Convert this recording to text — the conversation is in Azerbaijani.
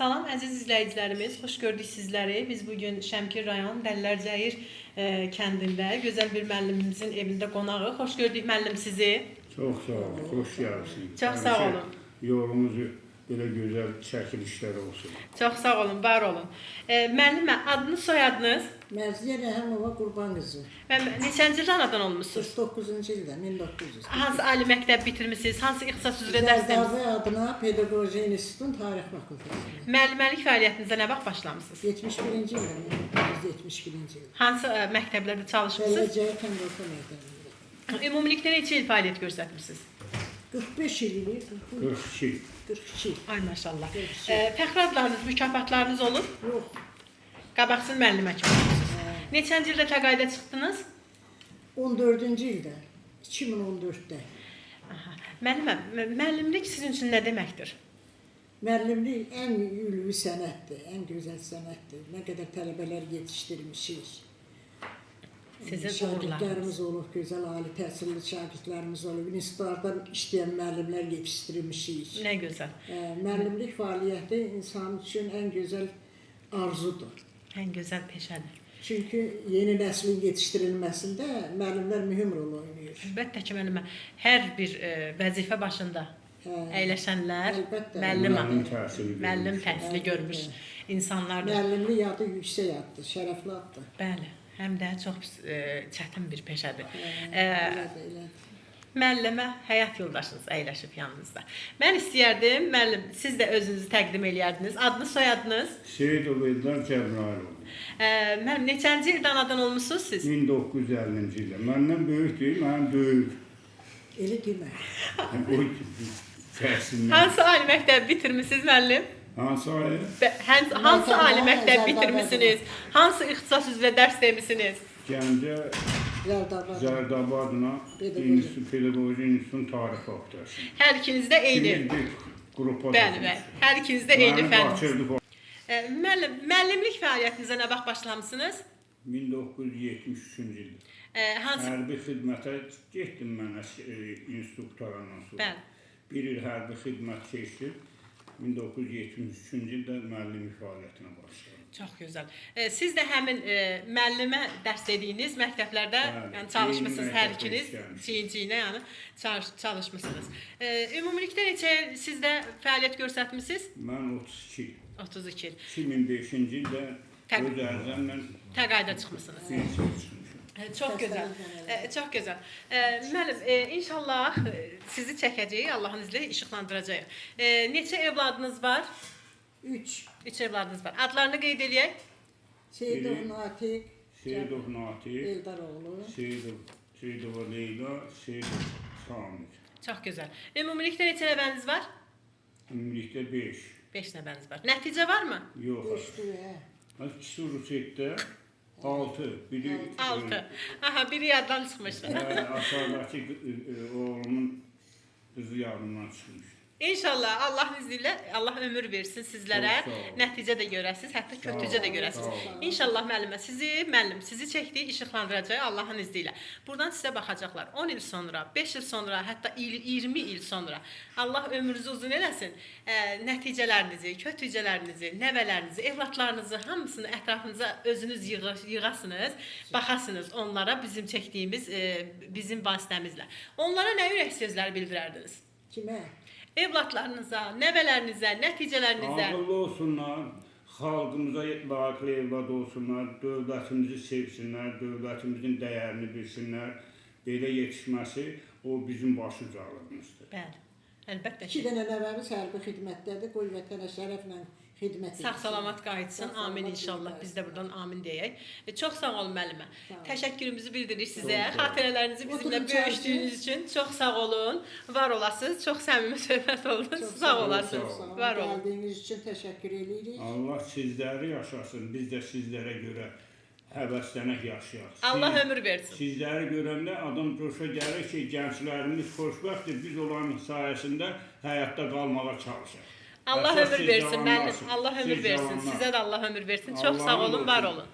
Salam əziz izləyicilərimiz, xoş gördük sizləri. Biz bu gün Şəmkir rayon Dəllərcəyir kəndində gözəl bir müəllimimizin evində qonağıq. Xoş gördük müəllim sizi. Çox sağ olun, xoş gəlmisiniz. Çox sağ olun. Yolumuz belə gözəl çəkilişlər olsun. Çox sağ olun, var olun. Müəllimə adınız, soyadınız? Mərziyə Rəhimova Qurban qızı. Müəllim, neçənci ildə anadan olmusunuz? 49-cu ildə 1900. Hansı ali məktəb bitirmisiniz? Hansı ixtisas üzrə dərs demisiniz? Zərdabi adına Pedaqoji İnstitutun Tarix fakültəsində. Müəlliməlik fəaliyyətinizə nə vaxt başlamısınız? 71-ci ildə, 1971-ci ildə. Hansı məktəblərdə çalışmısınız? Dəllərcəyir kənd orta məktəbində. Ümumilikdə neçə il fəaliyyət göstərmisiniz? 45 il idi, 42. 42 il. Ay maşallah. 42. Fəxri adlarınız, mükafatlarınız olub? Yox, Qabaqsın müəllimə kimi olmusunuz. Neçənci ildə təqaüdə çıxdınız? 14-cü ildə, 2014-də. Aha. Müəllimə, müəllimlik sizin üçün nə deməkdir? Müəllimlik ən ülvi sənətdir, ən gözəl sənətdir. Nə qədər tələbələr yetişdirmişik. Sizin Şagirdlərimiz uğurlarınız. olub, gözəl ali təhsilli şagirdlərimiz olub, institutlarda işləyən müəllimlər yetişdirmişik. Nə gözəl. Müəllimlik fəaliyyəti insan üçün ən gözəl arzudur. Ən gözəl peşədir. Çünki yeni nəslin yetişdirilməsində müəllimlər mühüm rol oynayır. Əlbəttə ki, müəllimə, hər bir vəzifə başında Hə, əyləşənlər Əlbəttə. müəllim Müəllim təhsili müəllim görmüş. təhsili görmüş insanlardır. Müəllimlik adı yüksək addır, şərəfli addır. Bəli, həm də çox çətin bir peşədir. Elədir, elədir. Müəllimə həyat yoldaşınız əyləşib yanınızda. Mən istəyərdim, müəllim, siz də özünüzü təqdim eləyərdiniz. Adınız, soyadınız? Seyidov Eldar Cəbrayıloğlu. Müəllim, neçənci ildə anadan olmusunuz siz? 1950-ci ildə. Məndən böyükdür, mənim böyük. Elə demə. O təhsillə. Hansı ali məktəb bitirmisiniz müəllim? Hansı ayı? Hansı ali məktəb Zərdabı bitirmisiniz? Hansı ixtisas üzrə dərs demisiniz? Gəncə Zərdabı. Zərdabı adına Pedaqoji. İnstitut, Pedaqoji İnstitutun Tarix fakültəsi. Hər ikiniz də eyni. İkimiz bir qrupa Bəli, bəli. Hər ikiniz də eyni Məni fənn. qaçırdı Müəllim, müəllimlik fəaliyyətinizə nə vaxt başlamısınız? 1973-cü ildə. Hansı? Hərbi xidmətə getdim mən institut qurtarandan sonra. Bəli. Bir il hərbi xidmət keçdim. 1973-cü ildə müəllimlik fəaliyyətinə başladım. Çox gözəl. Siz də həmin müəllimə dərs dediyiniz məktəblərdə, Bəli, yəni çalışmısınız eyni hər məktəbdə ikiniz işləmişik. çiyin-çiyinə, yəni çalışmısınız. Ümumilikdə neçə il siz də fəaliyyət göstərmisiniz? Mən 32 il, 32 il. 2005-ci ildə öz ərizəmlə Təqaüdə çıxmısınız. pensiyaya çıxmışam. Çox gözəl. Çox gözəl. Müəllim, inşallah sizi çəkəcəyik, Allahın izni ilə işıqlandıracağıq. Neçə evladınız var? 3. 3 evladınız var. Adlarını qeyd eləyək. Seyidov Biri- Natiq, Seyidov Natiq, Eldar oğlu. Seyidov, Seyidova Leyla, Seyidov Samir. Çox gözəl. Ümumilikdə neçə nəvəniz var? Ümumilikdə 5. 5 nəvəniz var. Nəticə varmı? Yox. Beşdir, hə. İkisi Rusetdə, 6, biri 6. Aha, biri yaddan çıxmışdı. Aşağıdakı oğlumun qızı yadımdan çıxmışdı. İnşallah Allahın izni ilə Allah ömür versin sizlərə. Çox sağ olun. Nəticə də görəsiniz, hətta kötücə də olun, görəsiniz. sağ olun. İnşallah müəllimə sizi, müəllim sizi çəkdiyi işıqlandıracaq Allahın izni ilə. Buradan sizə baxacaqlar. 10 il sonra, 5 il sonra, hətta 20 il sonra Allah ömrünüzü uzun eləsin. Nəticələrinizi, kötücələrinizi, nəvələrinizi, evladlarınızı hamısını ətrafınıza özünüz yığasınız, baxasınız onlara bizim çəkdiyimiz, bizim vasitəmizlə. Onlara nə ürək sözləri bildirərdiniz? Kimə? Evladlarınıza, nəvələrinizə, nəticələrinizə. Ağıllı olsunlar, xalqımıza layiqli evlad olsunlar, dövlətimizi sevsinlər, dövlətimizin dəyərini bilsinlər. Belə yetişməsi o bizim başucalığımızdır. Bəli. Əlbəttə İki ki. dənə nəvəmiz hərbi xidmətdədir. Qoy vətənə şərəflə xidmət etsin. Sağ salamat qayıtsın. Sağ Amin salamat inşallah. qayıtsın. Biz də buradan amin deyək. Çox sağ olun müəllimə. Sağ olun. Təşəkkürümüzü bildiririk sizə. Çox sağ olun. Xatirələrinizi bizimlə Oturun çay bölüşdüyünüz üçün çox sağ olun. Var olasınız. Çox səmimi söhbət oldu. Çox Sağ olasınız. Çox sağ olun. Var olun. Gəldiyiniz üçün təşəkkür eləyirik. Allah sizləri yaşasın, biz də sizlərə görə həvəslənək yaşayaq. Allah ömür versin. Sizləri görəndə adam coşa gəlir ki, gənclərimiz xoşbəxtdir, biz onların sayəsində həyatda qalmağa çalışaq. Allah Əsas ömür siz versin müəllim. cavanlarsınız. Allah ömür Siz versin. cavanlar. Sizə də Allah ömür versin. Çox sağ Allahın olun, var olsun. olun.